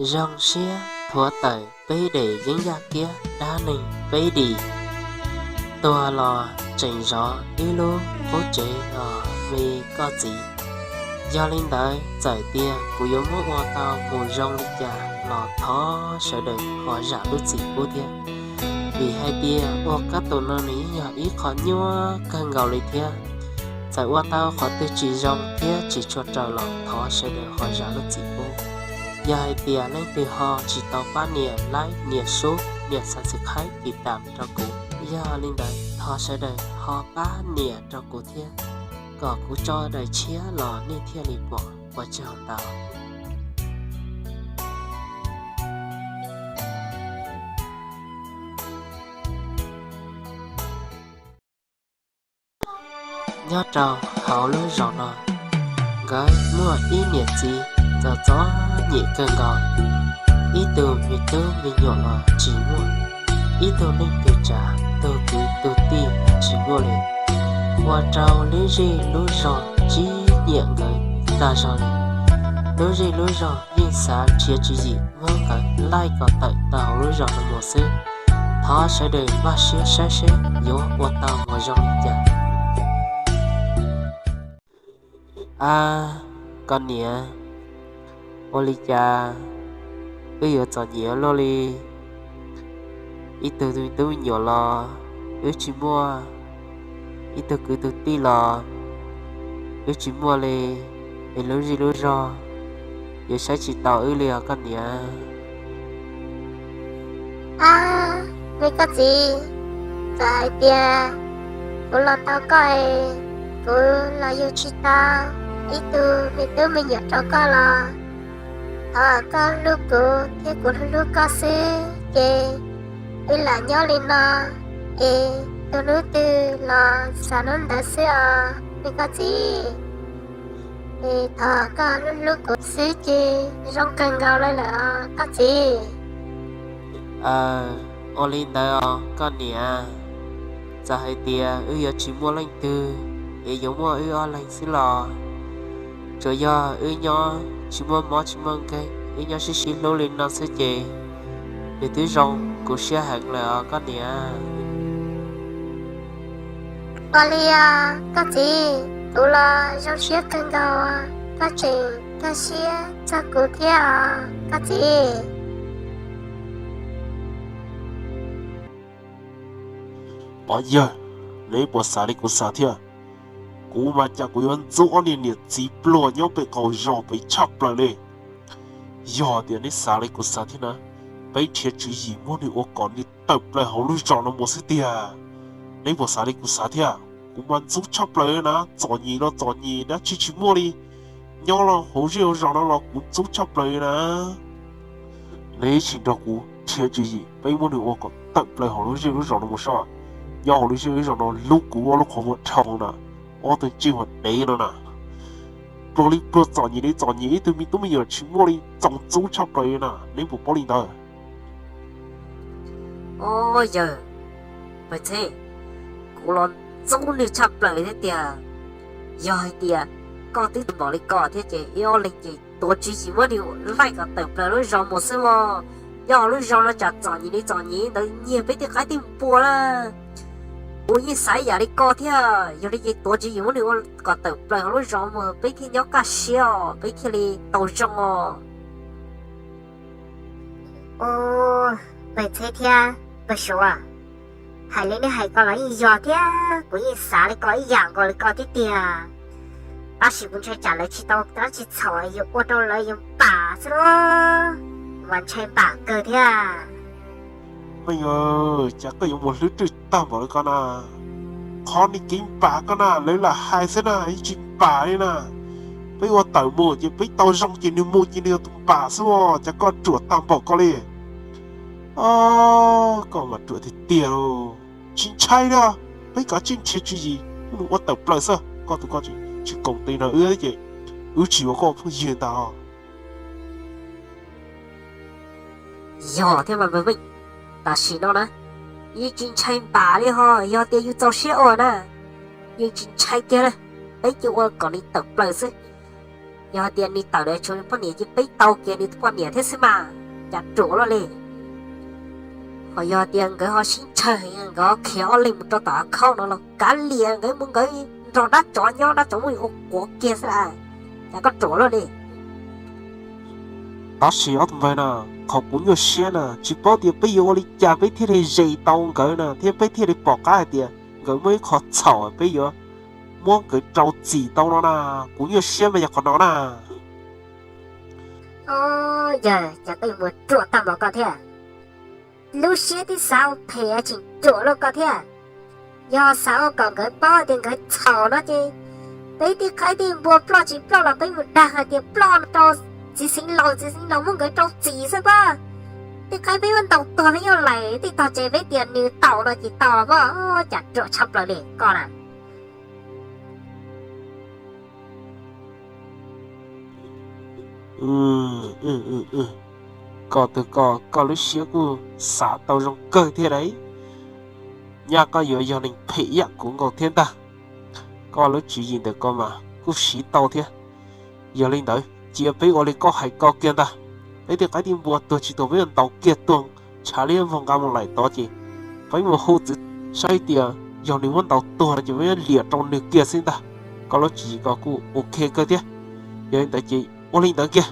Zoo siab thuav tawm peb daim yeeb yaj kiab dab neeg peb dim. Tuag los tseem zov ib lub qub tsev os me koj txiv. Yog li ntawd txawm tias kuv yuav muab ua tau mus zoo li cas los thov sawv daws ho zam lub txim pub thiab. Vim hais tias ua kab tus no nws yeej yog ib qho nyuaj kawg nkaus li thiab. Txawm ua tau qhov twg tsis zoo thiab tsis tshua raws los thov sawv daws ho zam lub txim pub. Yog hais tias leej twg ho tsis tau pab nias like, nias sub, nias subscribe, tiv tam rau kuv, yog li ntawd thov sawv daws ho pab nias rau kuv thiab, kom kuv tso daim tshiab los nej thiaj li pom. Ua tsaug ntau. Nyob rau hauv lub zos no, nkawd muaj ib niam txiv txom txom nyem kawg nkaus, ib tug me tub me nyuam los tsis muaj, ib tug neej tug tsav tug kwv tug tij tsis muaj li. Ua rau lub zej lub zog tsis nyiam nkawd tag zog li. Lub zej lub zog yeej xav nrhiav tswv yim muab nkawd laij kom tawm tau hauv lub zos no mus xwb. Thov sawv daws npaj siab saib seb yuav ua tau mus zoo li cas. Ab, koj niam, ua li cas wb yuav txom nyem luaj li? Ib tug me tub me nyuam los wb tsis muaj, ib tug kwv tug tij los wb tsis muaj li, es lub zej lub zog yuav saib tsis taus wb li os koj niam. Ab, me koj txiv, txawm hais tias kuv los tau koj es kuv los yug tsis tau ib tug me tub me nyuam rau koj los thov koj hlub kuv thiab kuv hlub hlub koj xwb ces wb lam nyob li no es tu hnub twg los xav hnub ntawd xwb os me koj txiv. Es thov koj hlub hlub kuv xwb ces zoo kawg nkaus li lawm os koj txiv. Ua li ntawd os koj niam, txawm hais tias wb yuav tsis muaj leej twg es yuav muaj wb ob leeg xwb los tsuas yog wb nyob tsis muaj mob tsis muaj nkeeg, wb nyob sib sib hlub li no xwb ces nws twb zoo kuv siab heev lawm os koj niam. Ua li os koj txiv, kuv los zoo siab kawg nkaus koj tseem kaj siab txog kuv thiab os koj txiv. Pov yawg, neb puas xav li kuv xav thiab? Kuv mas cas kuv yuav ntxub ob niag niam txiv pluag nyob pem qaum zos pem tshaj plaws li. Yog tias neb xav li kuv xav thiab na, peb nrhiav tswv yim muab nws ua kom nws tawm plaws hauv lub zos no mus xwb tiag. Neb puas xav li kuv xav thiab? Kuv mas ntxub tshaj plaws na, txom nyem los txom nyem dab tsi tsis muaj li. Nyob los hauv zej hauv zos no los kuv ntxub tshaj plaws na. Neb sim nrog kuv nrhiav tswv yim peb muab nws ua kom tawm plaws hauv lub zej lub zos no mus saib. Nyob hauv lub zej lub zos no lub kuv ob lub qhov muag dhau na, ob tug ntsej muag dev no na. Pluag li pluag txom nyem li txom nyem, ib tug me tub me nyuam tsis muaj li, txaus ntxub tshaj plaws na, neb puas paub li ntawd? Au yawg, Pawg Txheeb, kuv los ntxub nws tshaj plaws thiab tiag. Yog hais tias koj twb npaum li ko thiab ces ib ob leeg ces tuav tswv yim muab nws laij kom tawm plaws lub zos mus xwb mog. Nyob hauv lub zos no tsam txom nyem li txom nyem ntawd nyiag peb tej qaib tej npua na. Kuv yeej xav ib yam li ko thiab, yog li ces tuav tswv yim muab nws ua kom tawm plaws hauv lub zos mus peb thiaj nyob kaj siab os, peb thiaj li tau zoo os. Ua, Pawg Txheeb thiab Pawg Suav, hais li nej hais ko los yeej yog thiab, kuv yeej xav li ko ib yam nkaus li ko thiab tiag. Tab sis kuv ntshai tsam lawv tsis tau dab tsi txhaum yuav ua rau lawv yuav npam xwb los, mas ntshai npam kawg thiab. Meej, cas koj yuav mus hlwb rwj tag npaum li ko na? Qhov niag kev npam ko na lawv lam hais xwb na, yeej tsis npam li na. Peb ua tawm mus ces peb tau zoo ces nws mus ces nws yog tus npam xwb os, cas koj ruam tag npaum ko li. Koj mas ruam tiag tiag lauj. Tsis ntshai li, peb kav tsij nrhiav tswv yim muab nws ua tawm plaws xwb, koj tus koj tsis koom tes nrog wb ces wb tsis yuav koj ua phooj ywg ntag. Yog thiab mas Meej, tam sim no na yeej tsis ntshai npam li ho, yog tias yus txaus siab ua na yeej tsis ntshai kiag li. Peb cia ua kom nws tawm plaws xwb. Yog hais tias nws tawm lawm tshuav nws poj niam ces peb tau kiag nws tus poj niam thiab xwb mas, cas ruam luaj li. Ho yog tias nkawd ho sib ntshaw, nkawd ho khiav ob leeg mus rau tom av khaub no los kav liam, nkawd muaj nkawd nrog dab tsov nyob, dab tsov muab ua quav kiag xwb las, cas koj ruam luaj li. Tab sis ob tug npawg na, qhov kuv nyuaj siab na, tsis paub tias peb yuav ua li cas peb thiaj li zes tau nkawd na, thiab peb thiaj li pom qab hais tias nkawd muaj ib qho txhaum peb yuav muab nkawd rau txim tau no na. Kuv nyuaj siab mas yog qhov no na. Yawg, cas koj yuav mus ruam tag npaum koj thiab? Lub siab twb xav ua phem tseem ruam luaj koj thiab. Yog xav ua kom nkawd paub tias nkawd txhaum no ces peb tej qaib tej npua ploj tsis ploj los peb mus dag hais tias ploj rau txiv xeev laus, txiv xeev laus muab nkawd rau txim xwb pob. Tej qaib peb muab ntaus tuag peb yuav lawm, tej tog tsev peb tias nws tau no ces tau pob. Cas ruam tshaj plaws li koj na. Koj twg koj, koj lub siab kuj xav tau zoo kawg thiab lauj. Nyaj koj yuav yog neeg phem ib yam kuv nkaus thiab ntag. Koj lub tswv yim ntawm koj mas kuj siv tau thiab. Yog li ntawd cia peb ua li koj hais ko kiag ntag. Peb tej qaib tej npua tuag tsis tuag peb yuav ntaus kiag tuag, ntshav li vog nqa mus laim tod ces peb mus hu txwv saib tias yog nws muab ntaus tuag no ces peb yuav liam rau nws kiag xwb ntag. Koj lub tswv yim ko kuj ok kawg thiab. Yog li ntawd ces ua li ntawd kiag.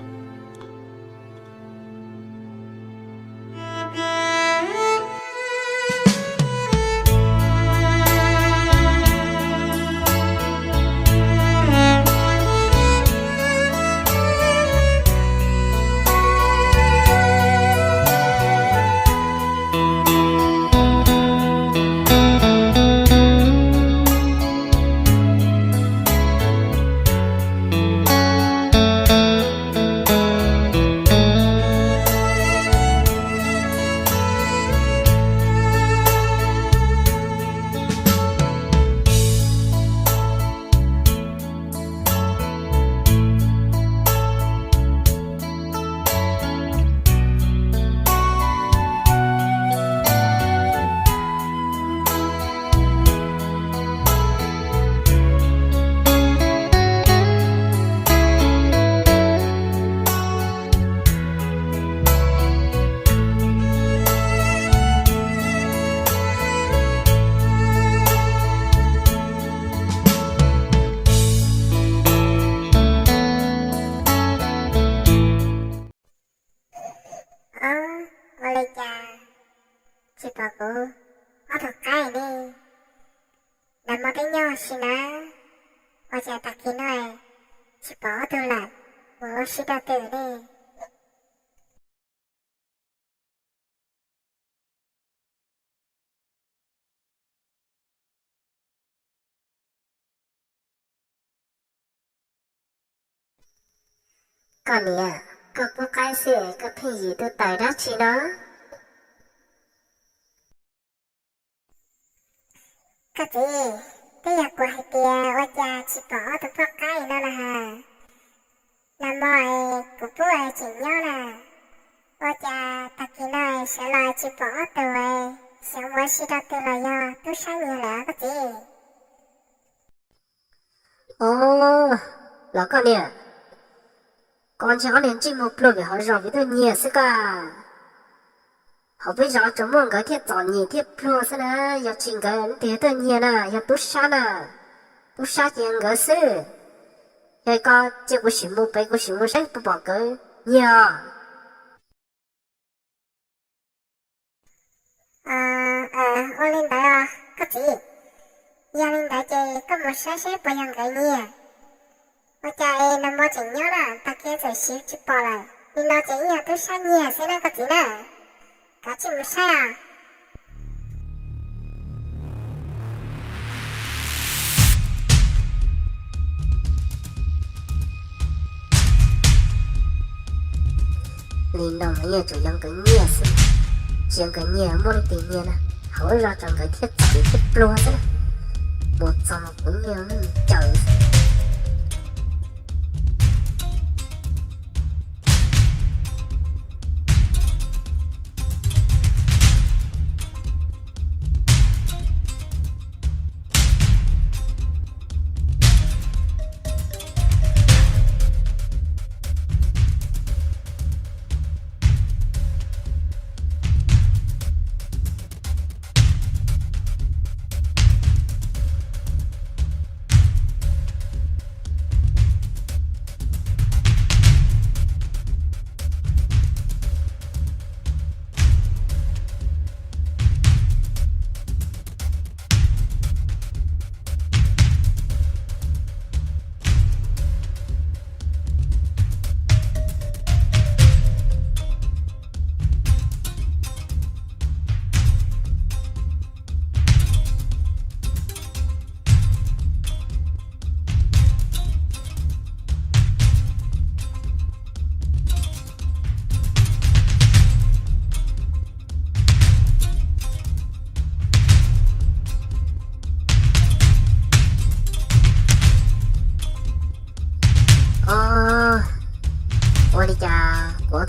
Ua li cas tsis pom kuv ob tug qaib li? Nag hmo twb nyob si na, ua cas tag kis no tsis pom ob tug lawm? Mus ua si rau twg li? Koj niam, koj pub qaib xwb koj pheej yim tus tawm dab tsi no? Koj txiv, twb yog kuv hais tias ua cas tsis pom ob tug poj qaib no na has. Nag hmo kuv pub tseem nyob na, ua cas tag kis no sawv los tsis pom ob tug, xyov mus ua si rau twg los yog tub sab nyiag lawm koj txiv? Os, los koj niam, koj ntshe ob niag ntsej muag pluag vim hauv zos vim tuaj nyiag xwb koj. Hauv peb zos tsuas muaj nkawd thiaj txom nyem thiaj pluag xwb na, yog tsis nkawd leej twg tuaj nyiag na, yog tub sab na, tub sab ces nkawd xwb. Yog koj cia kuv sim mus pem kuv sim mus saib puas pom nkawd nyiag os. Ua li ntawd koj txiv, yog li ntawd ces koj mus saib seb puas yog nkawd nyiag. Ua cas es nag hmo tseem nyob na, tag kis txawm siv tsis pom lawm li no ces ib yam tub sab nyiag xwb na koj txiv na. Kav tsij mus saib os. Li no mas yeej tsuas yog nkawd nyiag xwb, tsis yog nkawd nyiag muaj leej twg nyiag na, hauv zos tsuas nkawd thiaj txom thiaj pluag xwb na. Mus txog mas kuv nyiag caum xwb.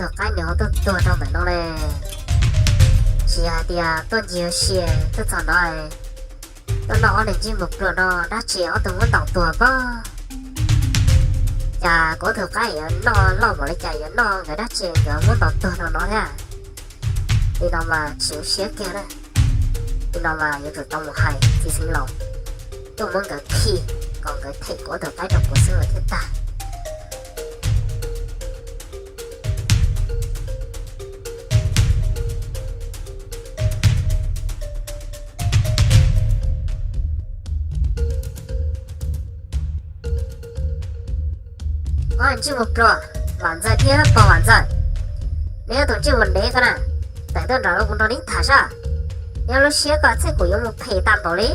Tug qaib nws ho tuaj tuag rau ntawm no ne. Tsis yog hais tias tuaj ncig ua si tuaj txog no, tuaj noj ob niag ntsej muag pluag no dab tsi ob tug muab ntaus tuag pob. Cas kuv ob tug qaib yuav noj loj npaum li cas, yuav noj nkawd dab tsi nkawd muab ntaus tuag no no thiab. Li no mas tsis zoo siab kiag na. Li no mas yuav tsum tau mus hais txiv xeev laus tuaj muab nkawd khi, kom nkawd them kuv ob tug qaib rau kuv xwb los thiaj tag. Ob ntsej muag pluag, Vam Ntxawg thiab pog Vam Ntxawg, neb ob tug ntsej muag dev ko na, tawm tuaj nram no kuv nrog neb tham saib. Neb lub siab ko txhij kuv yuav mus phem tag npaum li.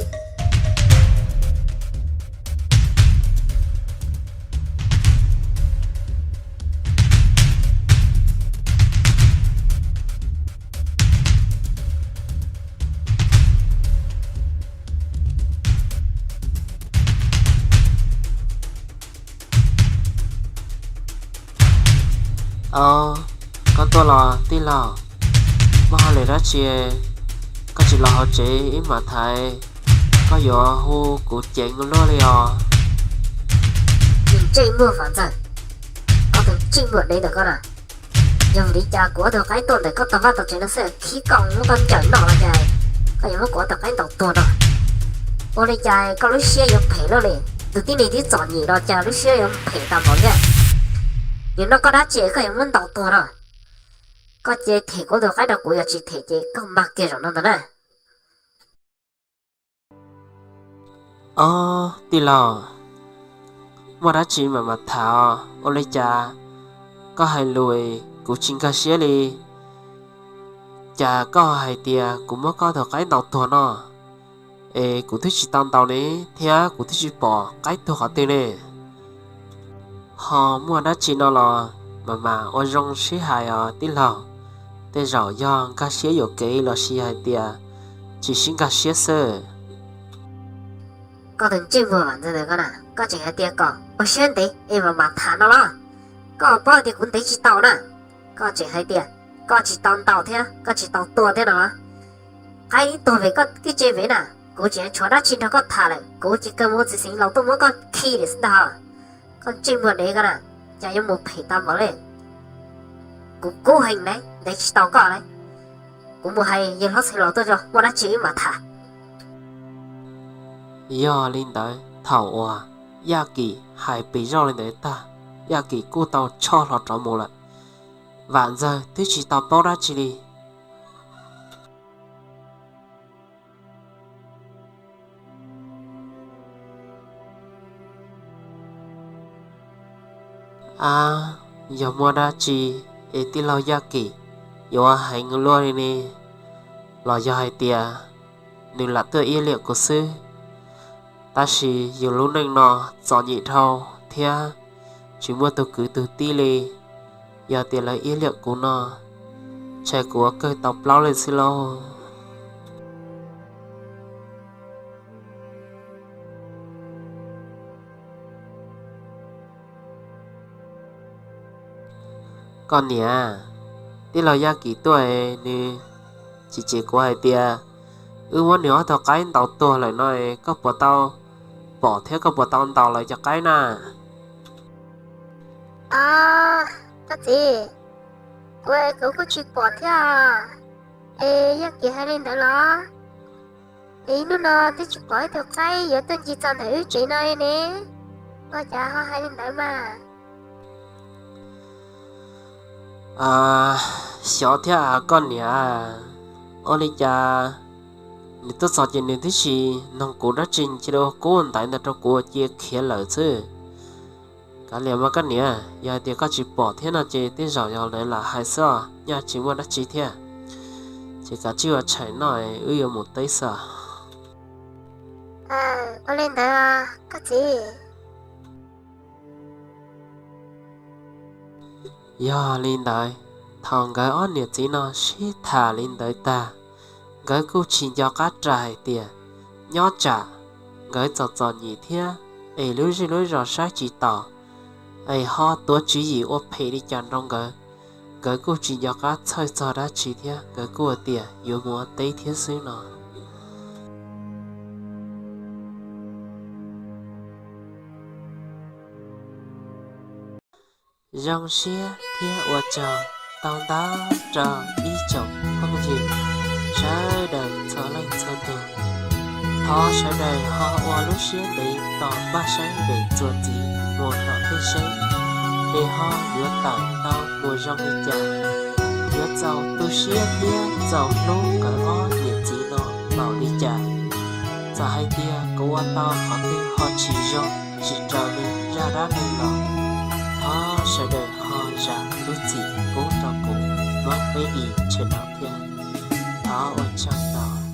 Au, koj tuaj los tij laug, muaj hauj lwm dab tsi koj tsis los hauv tsev ib mam thaiv, koj yuav hu kuv ceev luaj li os. Ntsej muag Vam Ntxawg, ob tug ntsej muag dev ntawm koj na, yog vim li cas kuv ob tug qaib tuaj ntawm koj tog vaj tog tsev no xwb khib koj muab koj ncaws noj los cas koj yuav muab kuv ob tug qaib ntaus tuag no? Ua li cas koj lub siab yuav phem luaj li? Tus tib neeg twb txom nyem no cas lub siab yuav phem tag npaum thiab? Yog noj koj dab tsi koj yuav muab ntaus tuag no? Koj cia them kuv ob tug qaib rau kuv, yog tsis them ces koj mag kiag zaum no ntag na. Ob tij laug, muaj dab tsi mam mam tham os. Ua li cas koj hais lus kuv tsis nkag siab li? Cas koj hais tias kuv muab koj tus qaib ntaus tuag no, es kuv twb tsis tau ntaus ne, thiab kuv twb tsis pom qaib tuag qhov twg ne? Ho muaj dab tsi no los mam mam ua zoo sib hais os tij laug. Tej zaum yog nkag siab yuam kev los sis hais tias tsis sib nkag siab xwb. Koj tus ntsej muag Vam Ntxawg ntawm koj na, koj tseem hais tias kom ua siab ntev es mam mam tham no los? Koj paub tias kuv ntev tsis tau na. Koj tseem hais tias koj tsis tau ntaus thiab koj tsis tau tua thiab no los? Qaib ib tuag vim koj kev tsev vim na, kuv tseem tshuav dab tsi nrog koj tham lawm, kuv ces kawg mus ua txiv xeev laus tuaj muab koj khi li xwb ntag. Koj ntsej muag dev koj na, cas yuav mus phem tag npaum li. Kuv kub heev na, ntev tsis tau koj na. Kuv mus hais yawg hlob xeev laus tuaj tso, muaj dab tsi wb mam tham. Yog li ntawd thaum uas Yaj Kim hais pes zoj li ntawd tag, Yaj Kim kuj tau tshoj hlo rov mus lawm. Vam Ntxawg twb tsis tau paub dab tsi li. Ab, yog muaj dab tsi es tij laug Yaj Kim yuav heev luaj li ne? Los yog hais tias nws lam tuaj iab liam kuv xwb? Tab sis yus lub neej no txom nyem dhau thiab tsis muaj tus kwv tus tij li. Yog tias lawv iab liam kuv no, ntshe kuv ua kawg tau plaub leeg xwb lauj. Koj niam, tij laug Yaj Kim tuaj es nws tsis cem kuv hais tias wb muab nws ob tug qaib ntaus tuag lawm no es koj puas tau pom thiab koj puas tau ntaus lawv cov qaib na? Aw, koj txiv, kuv, kuv kuj tsis pom thiab. Es Yaj Kim hais li ntawd los? Es hnub no twb tsis pom ib tug qaib yuav tuaj ncig txog ntawm wb tsev no li ne. Ua cas ho hais li ntawd mas? Xyov thiab koj niam, ua li cas nws tuaj txog ces nws twb tsis noog kuv dab tsi, cia li ua kub ua ntaiv ntawd rau kuv cia khiav lawm xwb. Kav liam mas koj niam, yog hais tias koj tsis pom thiab no ces tej zaum yog lawv lam hais xwb os, nyaj tsis muaj dab tsi thiab. Ces kav tsij ua tshais noj, wb yuav mus teb xwb. Ua li ntawd koj txiv. Yog li ntawd, thaum nkawd ob niam txiv no sib tham li ntawd tag, nkawd kuj tsis nco qab ras hais tias nyob tsam nkawd txom txom nyem thiab es lub zej lub zos saib tsis taus, es ho tuav tswv yim ua phem li cas rau nkawd, Nkawd kuj tsis nco qab txhawj txog dab tsi thiab, nkawd kuj tias yuav mus ua teb thiab xwb no. Zoo siab thiab ua tsaug tau ntau rau ib tsoom phooj ywg sawv daws txhua leej txhua tus. Thov sawv daws ho ua lub siab ntev tos paj saib npem txuas ntxiv mus tom tej seb es ho yuav tawm tau mus zoo li cas, yuav txaus tu siab thiab txaus hlub nkawd ob niam txiv no npaum li cas. Txawm hais tias kuv ua tau qhov twg ho tsis zoo tsis raws li zaj dab neeg los, thov sawv daws ho zam lub txim pub rau kuv Muab Peb Lis channel thiab. Thov ua tsaug ntau.